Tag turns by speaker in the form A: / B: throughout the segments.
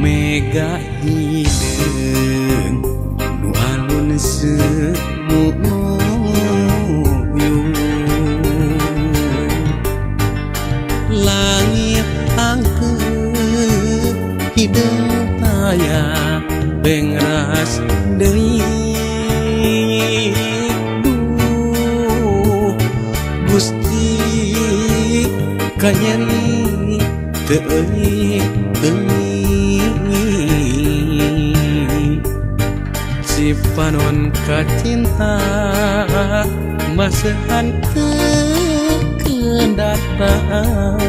A: Mega hideung nu alun seumuyung, langit angkeuh hideung taya bengras deui. Duh Gusti kanyeri teu euy Cipanon kacinta masehan teu kendatang.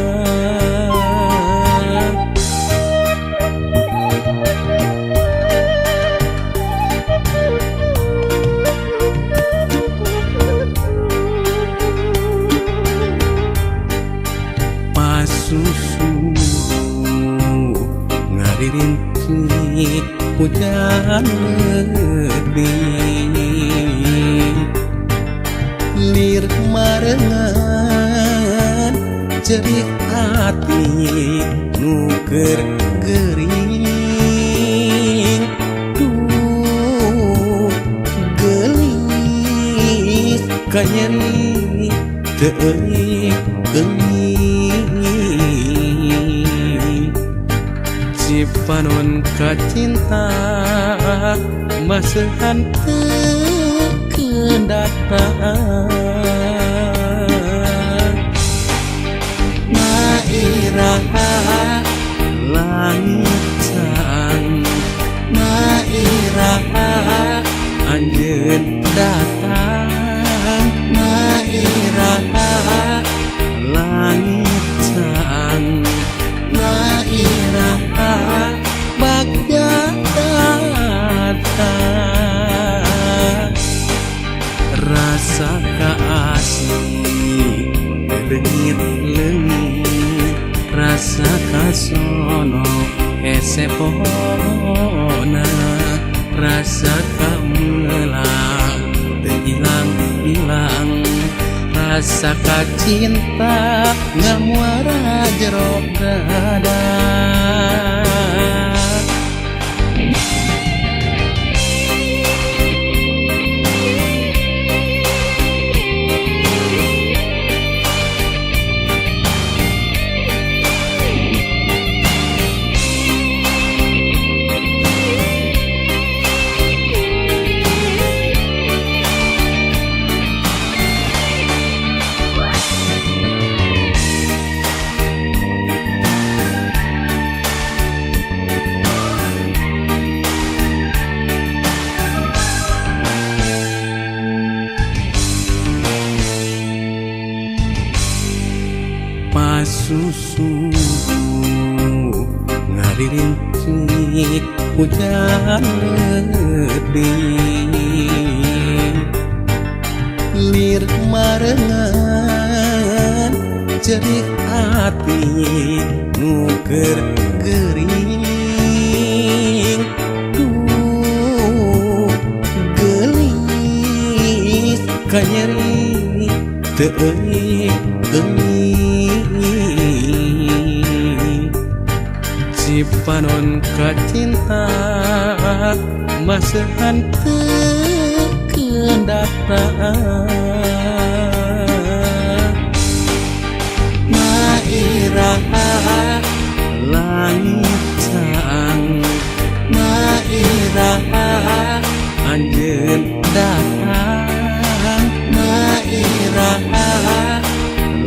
A: Pasusu ngaririntik hujan leutik, lir marengan cerik hati nu keur gering. Duh geulis kanyeri teu euy. Cipanon kacinta masehan teu kendatang. Nairaha langit sang, nairaha anjeun datang, nairaha langit sang, nairaha bagja datang. Rasa kaasih leungit leungit, rasa kasono hese pohona, rasa kamelang teu ilang-ilang, rasa kacinta ngamuara jero dada. Pasusu ngaririntik hujan leutik, lir marengan cerik hati nu keur gering. Duh geulis kanyeri teu euy. Cipanon kacinta masehan teu kendatang. Nairaha langit sang, iraha anjeun datang na iraha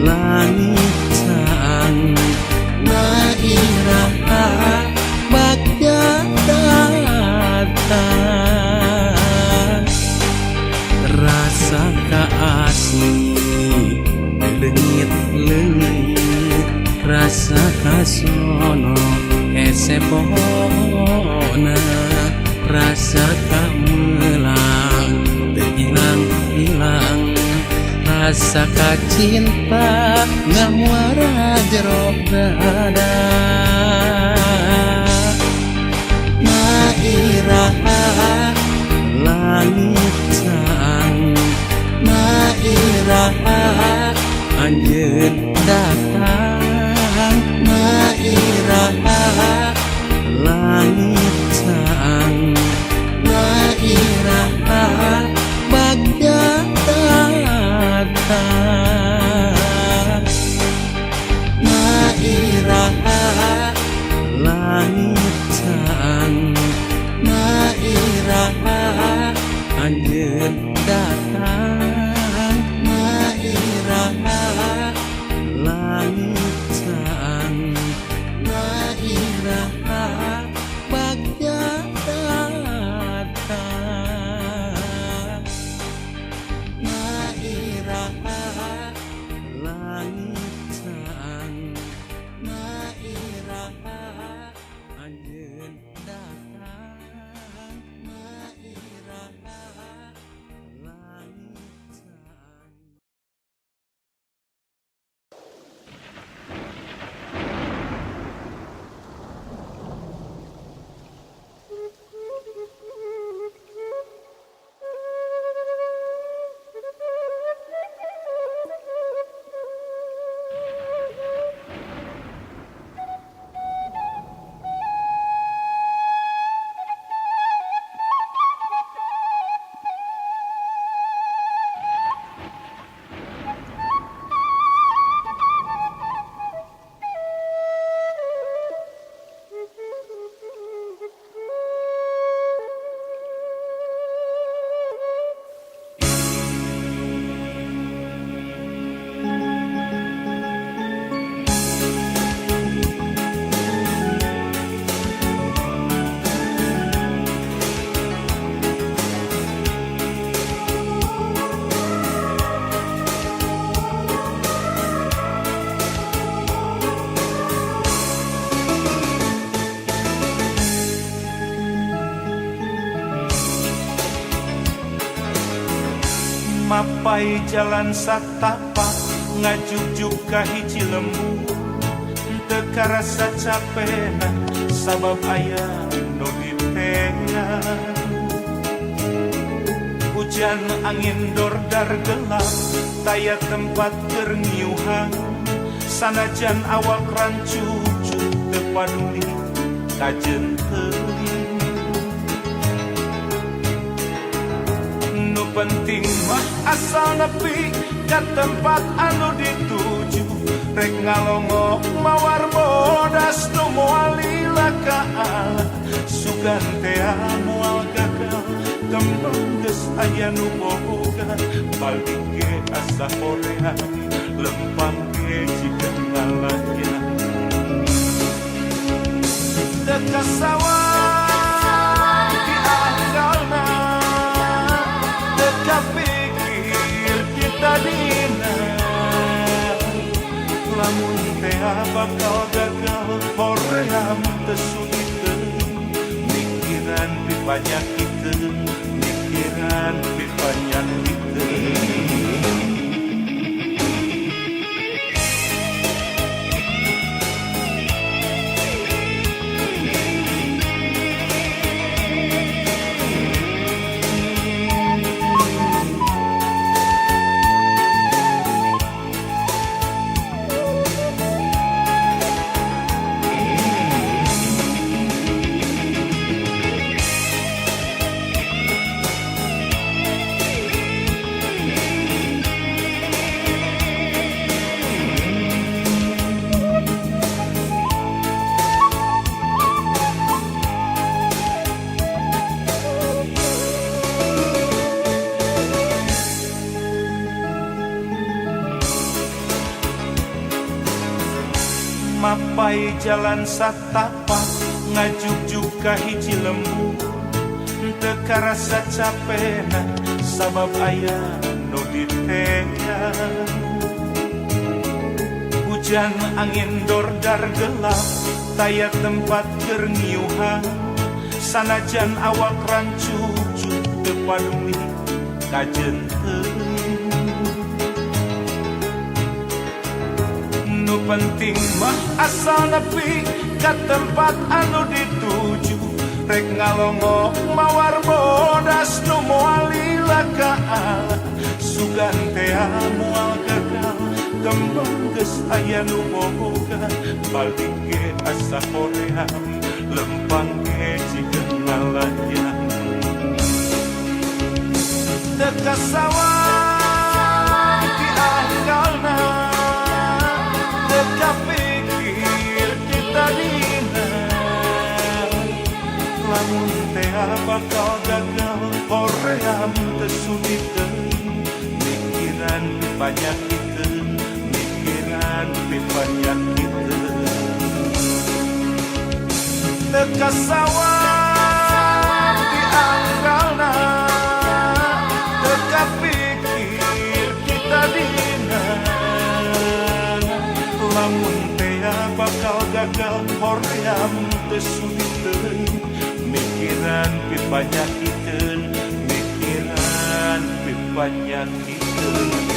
A: langit caang na iraha bagja datang rasa kaasli leungit leungit rasa kasono hese pohona rasa kamelang teu ilang ilang rasa kacinta ngamuara jero dada na iraha langit caang na iraha anjeun datang na iraha langit caang na iraha bagja datang na iraha langit caang na iraha anjeun datang na iraha langit caang na iraha bagja datang na iraha langit caang na iraha anjeun datang na iraha langit caang.
B: Mapai jalan satapak ngajugjug ka hiji lembur teu karasa capena sabab aya nu ditean. Hujan angin dordar gelap taya tempat keur ngiuhan sanajan awak rancucu teu paduli kajen teuing. Nu penting mah asal nepi ka tempat anu dituju rek ngalongok mawar bodas nu moal lila ka Allah sugan tea moal gagal kembang geus aya nu boga balik ge asa hoream lempang ge jiga ngalayan teu kasawang di akalna teu kapikir kita dina lamun tea bakal gagal hoream teu sudi teuing mikiran pipanyakiteun mikiran pipanyakiteun. Mapai jalan satapak ngajugjug ka hiji lembur, teu karasa capena sabab aya nu diteang. Hujan angin dordar gelap, taya tempat keur ngiuhan, sanajan awak rancucut teu paduli kajeun teuing. Nu penting mah asal nepi ka tempat anu dituju, rek ngalongok mawar bodas nu moal lila ka Allah, sugan teh moal gagal kembang geus aya nu boga. Balik ge asa hoream, lempang ge jiga ngalayang. Teu kasawang ti anggalna, teu kapikir ti tadina, lamun teh bakal gagal hoream teu sudi teuing, mikiran panyakiteun, mikiran panyakiteun. Teu kasawang ti anggalna, teu kapikir ti tadina, lamun teh bakal gagal hoream teu sudi teuing, mikiran pipanyakiteun, mikiran pipanyakiteun.